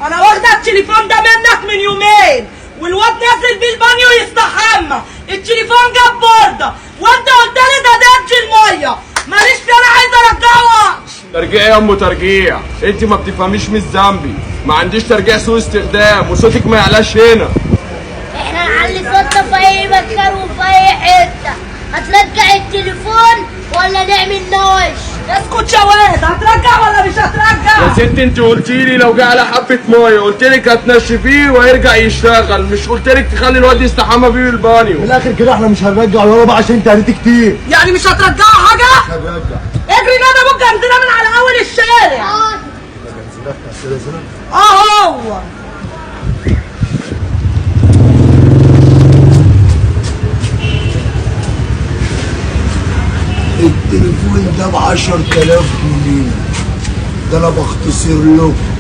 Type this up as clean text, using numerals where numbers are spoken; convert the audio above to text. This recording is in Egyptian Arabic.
انا واخده التليفون ده منك من يومين، والواد نازل بيه البانيو يستحمى، التليفون جاب بورده، وانت قلت لي ده درج المية، ماليش فيه، انا عايزه ارجعه. ترجيع يا ام ترجيع، انت ما بتفهميش مش ذنبي، ما عنديش ترجيع سوء استخدام، وصوتك ما يعلاش هنا. احنا نعلي صوتنا في اي مكان وفي اي حتة. هترجع التليفون ولا نعمل نوش؟ اسكت يا واد، هترجع ولا مش هترجع؟ يا ست انت قلتي لي لو جه على حبه مية قلت لك هتنشفيه وهيرجع يشتغل، مش قلت لك تخلي الواد يستحمى بيه البانيو. من الاخر كده احنا مش هنرجع يابا بقى عشان انت هريت كتير. يعني مش هترجعوا حاجة؟ مش هنرجع. اجري نادى ابوك جنزيره من على اول الشارع. اه هو التليفون ده ب 10000 جنيه، ده انا بختصر لكم.